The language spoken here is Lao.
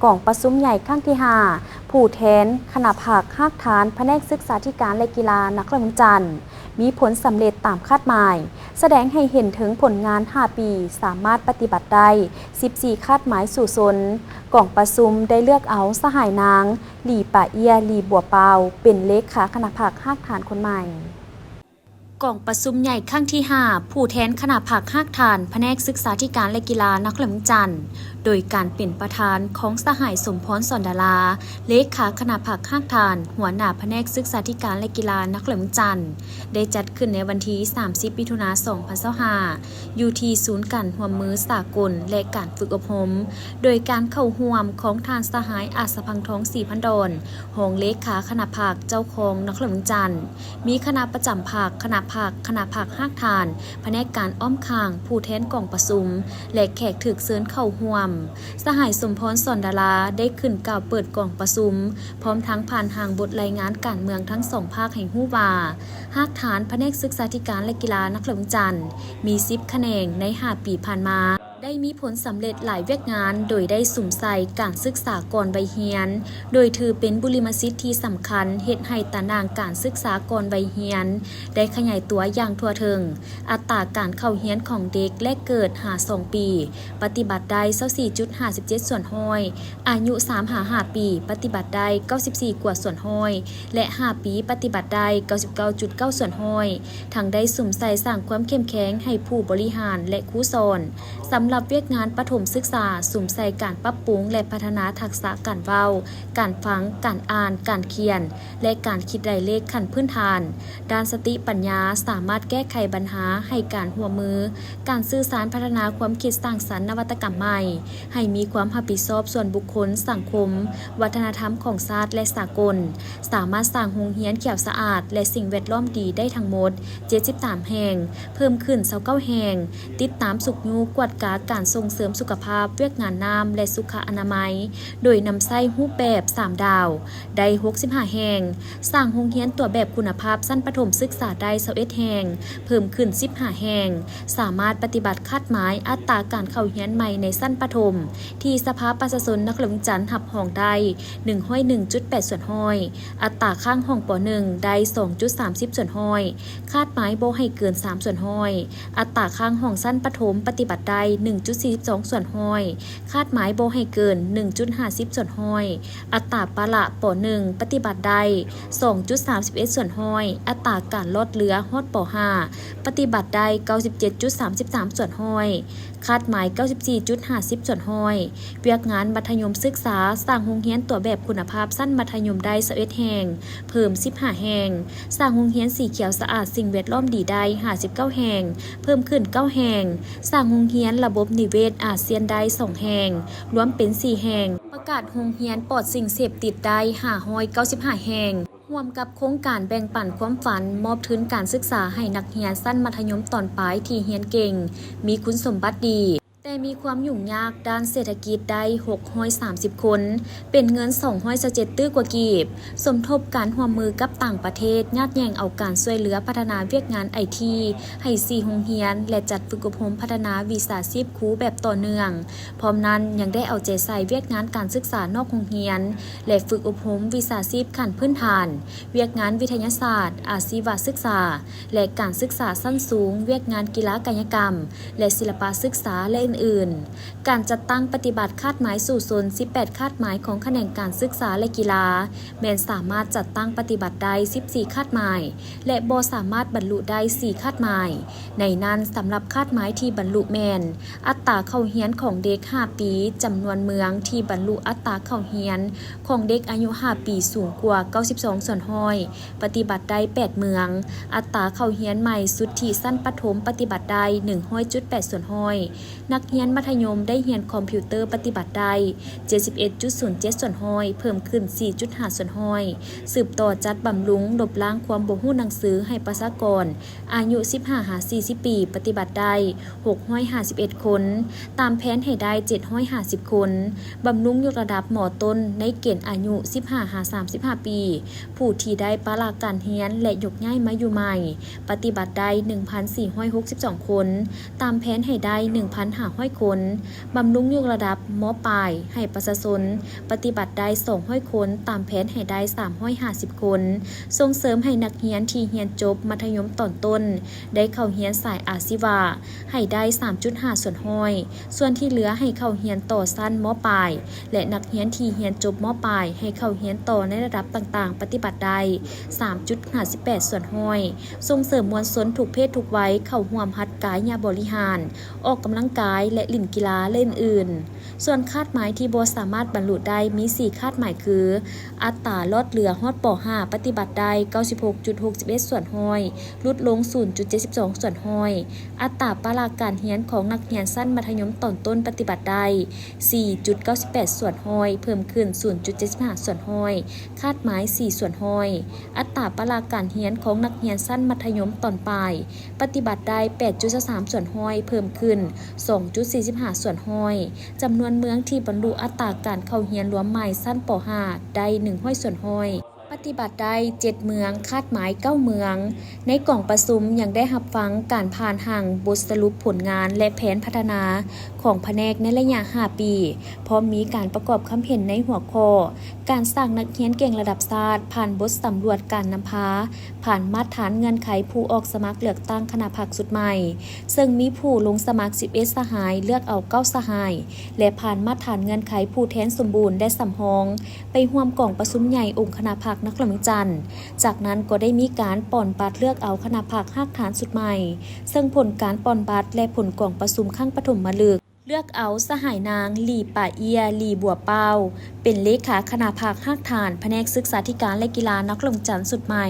ກອງປະຊຸມໃຫຍ່ຄັ້ງທີຫ້າ ຜູ້ແທນຄະນະພັກຮາກຖານພະແນກສຶກສາທິການ ແລະ ກິລານະຄອນຫຼວງວຽງຈັນ ມີຜົນສຳເລັດຕາມຄາດໝາຍ, ສະແດງໃຫ້ເຫັນເຖິງຜົນງານຫ້າປີ ສາມາດປະຕິບັດໄດ້ສິບສີ່ຄາດໝາຍສູ້ຊົນ. ກອງປະຊຸມໄດ້ເລືອກເອົາສະຫາຍນາງ ຫຼີປາເອຍ ຫຼີບົວປາວ ເປັນເລຂາຄະນະພັກຮາກຖານຄົນໃໝ່. ກອງປະຊຸມໃຫຍ່ຄັ້ງທີຫ້າ ຜູ້ແທນຄະນະພັກຮາກຖານພະແນກສຶກສາທິການ ແລະ ກິລານະຄອນຫຼວງວຽງຈັນ ໂດຍການເປັນປະທານຂອງສະຫາຍ ສົມພອນ ສອນດາລາ ເລຂາຄະນະພັກຮາກຖານ ຫົວໜ້າພະແນກສຶກສາທິການ ແລະ ກິລານະຄອນຫຼວງວຽງຈັນ ໄດ້ຈັດຂຶ້ນໃນວັນທີສາມສິບ ມິຖຸນາ ສອງພັນຊາວຫ້າ ຢູ່ທີ່ສູນການຮ່ວມມືສາກົນ ແລະ ການຝຶກອົບຮົມ ໂດຍການເຂົ້າຮ່ວມຂອງທ່ານສະຫາຍ ອາດສະພັງທອງ ສີພັນດອນ ຮອງເລຂາຄະນະພັກ ເຈົ້າຄອງນະຄອນຫຼວງວຽງຈັນ, ມີຄະນະປະຈຳພັກ, ຄະນະພັກ, ຄະນະພັກຮາກຖານ, ພະແນກການອ້ອມຂ້າງ, ຜູ້ແທນກອງປະຊຸມ ແລະ ແຂກຖືກເຊີນເຂົ້າຮ່ວມ. ສະຫາຍ ສົມພອນ ສອນດາລາ ໄດ້ຂຶ້ນກ່າວເປີດກອງປະຊຸມ, ພ້ອມທັງຜ່ານຮ່າງບົດລາຍງານການເມືອງທັງສອງພາກໃຫ້ຮູ້ວ່າ ຮາກຖານພະແນກສຶກສາທິການ ແລະ ກິລານະຄອນຫຼວງວຽງຈັນ ມີສິບຂະແໜງໃນຫ້າປີຜ່ານມາ ໄດ້ມີຜົນສຳເລັດຫຼາຍວຽກງານ ໂດຍໄດ້ສຸມໃສ່ການສຶກສາກ່ອນໄວຮຽນ ໂດຍຖືເປັນບຸລິມະສິດທີ່ສຳຄັນ ເຮັດໃຫ້ຕາໜ່າງການສຶກສາກ່ອນໄວຮຽນໄດ້ຂະຫຍາຍຕົວຢ່າງທົ່ວເຖິງ. ອັດຕາການເຂົ້າຮຽນຂອງເດັກແລກເກີດຫາສອງປີ ປະຕິບັດໄດ້ຊາວສີ່ຈຸດຫ້າສິບເຈັດສ່ວນຮ້ອຍ, ອາຍຸສາມຫາຫ້າປີ ປະຕິບັດໄດ້ເກົ້າສິບສີ່ກວ່າສ່ວນຮ້ອຍ ແລະ ຫ້າປີ ປະຕິບັດໄດ້ເກົ້າສິບເກົ້າຈຸດເກົ້າສ່ວນຮ້ອຍ. ທັງໄດ້ສຸມໃສ່ສ້າງຄວາມເຂັ້ມແຂງໃຫ້ຜູ້ບໍລິຫານ ແລະ ຄູສອນ. ສຳລັບວຽກງານປະຖົມສຶກສາ ສຸມໃສ່ການປັບປຸງ ແລະ ພັດທະນາທັກສະການເວົ້າ, ການຟັງ, ການອ່ານ, ການຂຽນ ແລະ ການຄິດໄລ່ເລກຂັ້ນພື້ນຖານ. ດ້ານສະຕິປັນຍາ ສາມາດແກ້ໄຂບັນຫາໃຫ້ການຮ່ວມມື, ການສື່ສານ, ພັດທະນາຄວາມຄິດສ້າງສັນ, ນະວັດຕະກຳໃໝ່ ໃຫ້ມີຄວາມຮັບຜິດຊອບສ່ວນບຸກຄົນ, ສັງຄົມ, ວັດທະນະທຳຂອງຊາດ ແລະ ສາກົນ. ສາມາດສ້າງໂຮງຮຽນຂຽວສະອາດ ແລະ ສິ່ງແວດລ້ອມດີໄດ້ທັງໝົດເຈັດສິບສາມແຫ່ງ, ເພີ່ມຂຶ້ນຊາວເກົ້າແຫ່ງ, ຕິດຕາມຊຸກຍູ້ກວດກາການສົ່ງເສີມສຸຂະພາບ, ວຽກງານນ້ຳ ແລະ ສຸຂະອະນາໄມ ໂດຍນຳໃຊ້ຮູບແບບສາມດາວ ໄດ້ຫົກສິບຫ້າແຫ່ງ, ສ້າງໂຮງຮຽນຕົວແບບຄຸນນະພາບຊັ້ນປະຖົມສຶກສາໄດ້ຊາວເອັດແຫ່ງ, ເພີ່ມຂຶ້ນສິບຫ້າແຫ່ງ, ສາມາດປະຕິບັດຄາດໝາຍອັດຕາການເຂົ້າຮຽນໃໝ່ໃນຊັ້ນປະຖົມ ທີ່ສະພາປະຊາຊົນນະຄອນຫຼວງວຽງຈັນຮັບຮອງໄດ້ໜຶ່ງຮ້ອຍໜຶ່ງຈຸດແປດສ່ວນຮ້ອຍ, ອັດຕາຄ້າງຫ້ອງ ປໍໜຶ່ງ ໄດ້ສອງຈຸດສາມສິບສ່ວນຮ້ອຍ, ຄາດໝາຍບໍ່ໃຫ້ເກີນສາມສ່ວນຮ້ອຍ, ອັດຕາຄ້າງຫ້ອງຊັ້ນປະຖົມປະຕິບັດໄດ້ໜຶ່ງຈຸດສີ່ສິບສອງສ່ວນຮ້ອຍ, ຄາດໝາຍບໍ່ໃຫ້ເກີນໜຶ່ງຈຸດຫ້າສິບສ່ວນຮ້ອຍ, ອັດຕາປະລະ ປໍໜຶ່ງ ປະຕິບັດໄດ້ສອງຈຸດສາມສິບເອັດສ່ວນຮ້ອຍ, ອັດຕາການລອດເຫຼືອຮອດ ປໍຫ້າ ປະຕິບັດໄດ້ເກົ້າສິບເຈັດຈຸດສາມສິບສາມສ່ວນຮ້ອຍ, ຄາດໝາຍເກົ້າສິບສີ່ຈຸດຫ້າສິບສ່ວນຮ້ອຍ. ວຽກງານມັດທະຍົມສຶກສາ, ສ້າງໂຮງຮຽນຕົວແບບຄຸນນະພາບຊັ້ນມັດທະຍົມໄດ້ຊາວເອັດແຫ່ງ, ເພີ່ມສິບຫ້າແຫ່ງ, ສ້າງໂຮງຮຽນສີຂຽວສະອາດ, ສິ່ງແວດລ້ອມດີໄດ້ຫ້າສິບເກົ້າແຫ່ງ, ເພີ່ມຂຶ້ນເກົ້າແຫ່ງ, ສ້າງໂຮງຮຽນລະບົບນິເວດອາຊຽນໄດ້ສອງແຫ່ງ, ລວມເປັນສີ່ແຫ່ງ, ປະກາດໂຮງຮຽນປອດສິ່ງເສບຕິດໄດ້ຫ້າຮ້ອຍເກົ້າສິບຫ້າແຫ່ງ. ຮ່ວມກັບໂຄງການແບ່ງປັນຄວາມຝັນ ມອບທຶນການສຶກສາໃຫ້ນັກຮຽນຊັ້ນມັດທະຍົມຕອນປາຍທີ່ຮຽນເກັ່ງ, ມີຄຸນສົມບັດດີ, ແຕ່ມີຄວາມຫຍຸ້ງຍາກດ້ານເສດຖະກິດໄດ້ຫົກຮ້ອຍສາມສິບຄົນ, ເປັນເງິນສອງຮ້ອຍຊາວເຈັດຕື້ກວ່າກີບ, ສົມທົບການຮ່ວມມືກັບຕ່າງປະເທດ, ຍາດແຍ່ງເອົາການຊ່ວຍເຫຼືອພັດທະນາວຽກງານໄອທີໃຫ້ສີ່ໂຮງຮຽນ ແລະ ຈັດຝຶກອົບຮົມພັດທະນາວິຊາຊີບຄູແບບຕໍ່ເນື່ອງ. ພ້ອມນັ້ນ, ຍັງໄດ້ເອົາໃຈໃສ່ວຽກງານການສຶກສານອກໂຮງຮຽນ ແລະ ຝຶກອົບຮົມວິຊາຊີບຂັ້ນພື້ນຖານ, ວຽກງານວິທະຍາສາດ, ອາຊີວະສຶກສາ ແລະ ການສຶກສາຊັ້ນສູງ, ວຽກງານກິລາກາຍະກຳ ແລະ ສິລະປະສຶກສາ ແລະ ອື່ນໆ. ການຈັດຕັ້ງປະຕິບັດຄາດໝາຍສູ້ຊົນສິບແປດຄາດໝາຍຂອງຂະແໜງການສຶກສາ ແລະ ກິລາ ແມ່ນສາມາດຈັດຕັ້ງປະຕິບັດໄດ້ສິບສີ່ຄາດໝາຍ ແລະ ບໍ່ສາມາດບັນລຸໄດ້ສີ່ຄາດໝາຍ. ໃນນັ້ນ, ສຳລັບຄາດໝາຍທີ່ບັນລຸແມ່ນ ອັດຕາເຂົ້າຮຽນຂອງເດັກຫ້າປີ, ຈຳນວນເມືອງທີ່ບັນລຸອັດຕາເຂົ້າຮຽນຂອງເດັກອາຍຸຫ້າປີສູງກວ່າເກົ້າສິບສອງສ່ວນຮ້ອຍ, ປະຕິບັດໄດ້ແປດເມືອງ, ອັດຕາເຂົ້າຮຽນໃໝ່ສຸດທິຊັ້ນປະຖົມປະຕິບັດໄດ້ໜຶ່ງຮ້ອຍຈຸດແປດສ່ວນຮ້ອຍ, ນັກຮຽນມັດທະຍົມໄດ້ຮຽນຄອມພິວເຕີປະຕິບັດໄດ້ເຈັດສິບເອັດຈຸດສູນເຈັດສ່ວນຮ້ອຍ, ເພີ່ມຂຶ້ນສີ່ຈຸດຫ້າສ່ວນຮ້ອຍ, ສືບຕໍ່ຈັດບຳລຸງລົບລ້າງຄວາມບໍ່ຮູ້ໜັງສືໃຫ້ປະຊາກອນ ອາຍຸສິບຫ້າຫາສີ່ສິບປີ ປະຕິບັດໄດ້ຫົກຮ້ອຍຫ້າສິບເອັດຄົນ, ຕາມແຜນໃຫ້ໄດ້ເຈັດຮ້ອຍຫ້າສິບຄົນ, ບຳລຸງຍົກລະດັບ ມ.ຕົ້ນ ໃນເກນອາຍຸສິບຫ້າຫາສາມສິບຫ້າປີ ຜູ້ທີ່ໄດ້ປະລະການຮຽນ ແລະ ຍົກຍ້າຍມາຢູ່ໃໝ່ ປະຕິບັດໄດ້ໜຶ່ງພັນສີ່ຮ້ອຍຫົກສິບສອງຄົນ, ຕາມແຜນໃຫ້ໄດ້ໜຶ່ງພັນຫ້າ ຮ້ອຍຄົນ, ບຳລຸງຍົກລະດັບ ມ.ປາຍ ໃຫ້ປະຊາຊົນປະຕິບັດໄດ້ ສອງຮ້ອຍຄົນ, ຕາມແຜນໃຫ້ໄດ້ ສາມຮ້ອຍຫ້າສິບຄົນ, ສົ່ງເສີມໃຫ້ນັກຮຽນທີ່ຮຽນຈົບມັດທະຍົມຕອນຕົ້ນ ໄດ້ເຂົ້າຮຽນສາຍອາຊີວະ ໃຫ້ໄດ້ ສາມຈຸດຫ້າສ່ວນຮ້ອຍ, ສ່ວນທີ່ເຫຼືອໃຫ້ເຂົ້າຮຽນຕໍ່ຊັ້ນ ມ.ປາຍ ແລະ ນັກຮຽນທີ່ຮຽນຈົບ ມ.ປາຍ ໃຫ້ເຂົ້າຮຽນຕໍ່ໃນລະດັບຕ່າງໆ ປະຕິບັດໄດ້ ສາມຈຸດຫ້າສິບແປດສ່ວນຮ້ອຍ, ສົ່ງເສີມມວນຊົນທຸກເພດທຸກໄວເຂົ້າຮ່ວມຫັດກາຍະບໍລິຫານ, ອອກກຳລັງກາຍ ແລະ ຫຼິ້ນກິລາ ແລະ ອື່ນໆ. ສ່ວນຄາດໝາຍທີ່ບໍ່ສາມາດບັນລຸໄດ້ມີສີ່ຄາດໝາຍຄື ອັດຕາລອດເຫຼືອຮອດ ປ.ຫ້າ ປະຕິບັດໄດ້ ເກົ້າສິບຫົກຈຸດຫົກສິບເອັດສ່ວນຮ້ອຍ, ຫຼຸດລົງ ສູນຈຸດເຈັດສິບສອງສ່ວນຮ້ອຍ, ອັດຕາປະລະການຮຽນຂອງນັກຮຽນຊັ້ນມັດທະຍົມຕອນຕົ້ນປະຕິບັດໄດ້ ສີ່ຈຸດເກົ້າສິບແປດສ່ວນຮ້ອຍ, ເພີ່ມຂຶ້ນ ສູນຈຸດເຈັດສິບຫ້າສ່ວນຮ້ອຍ, ຄາດໝາຍ ສີ່ສ່ວນຮ້ອຍ, ອັດຕາປະລະການຮຽນຂອງນັກຮຽນຊັ້ນມັດທະຍົມຕອນປາຍ ປະຕິບັດໄດ້ ແປດຈຸດຊາວສາມສ່ວນຮ້ອຍ, ເພີ່ມຂຶ້ນ ສອງຈຸດສີ່ສິບຫ້າສ່ວນຮ້ອຍ, ຈຳນວນເມືອງທີ່ບັນລຸອັດຕາການເຂົ້າຮຽນລວມໃໝ່ຊັ້ນ ປ.ຫ້າ ໄດ້ ໜຶ່ງຮ້ອຍສ່ວນຮ້ອຍ, ປະຕິບັດໄດ້ ເຈັດເມືອງ, ຄາດໝາຍ ເກົ້າເມືອງ. ໃນກອງປະຊຸມຍັງໄດ້ຮັບຟັງການຜ່ານຮ່າງບົດສະຫຼຸບຜົນງານ ແລະ ແຜນພັດທະນາຂອງພະແນກໃນໄລຍະຫ້າປີ, ພ້ອມມີການປະກອບຄຳເຫັນໃນຫົວຂໍ້ ການສ້າງນັກຮຽນເກັ່ງລະດັບຊາດ ຜ່ານບົດສຳຫຼວດການນຳພາ, ຜ່ານມາດຖານເງື່ອນໄຂຜູ້ອອກສະໝັກເລືອກຕັ້ງຄະນະພັກຊຸດໃໝ່, ເຊິ່ງມີຜູ້ລົງສະໝັກສິບເອັດສະຫາຍ, ເລືອກເອົາເກົ້າສະຫາຍ ແລະ ຜ່ານມາດຖານເງື່ອນໄຂຜູ້ແທນສົມບູນ ແລະ ສຳຮອງ ໄປຮ່ວມກອງປະຊຸມໃຫຍ່ອົງຄະນະພັກນະຄອນຫຼວງວຽງຈັນ. ຈາກນັ້ນກໍໄດ້ມີການປ່ອນບັດເລືອກເອົາຄະນະພັກຮາກຖານຊຸດໃໝ່, ເຊິ່ງຜົນການປ່ອນບັດ ແລະ ຜົນກອງປະຊຸມຄັ້ງປະຖົມມະລຶກ ເລືອກເອົາສະຫາຍນາງ ຫຼີ ປາເອຍ ຫຼີ ບົວເປົ້າ ເປັນເລຂາຄະນະພັກຮາກຖານພະແນກສຶກສາທິການ ແລະ ກິລານະຄອນຫຼວງວຽງຈັນຊຸດໃໝ່.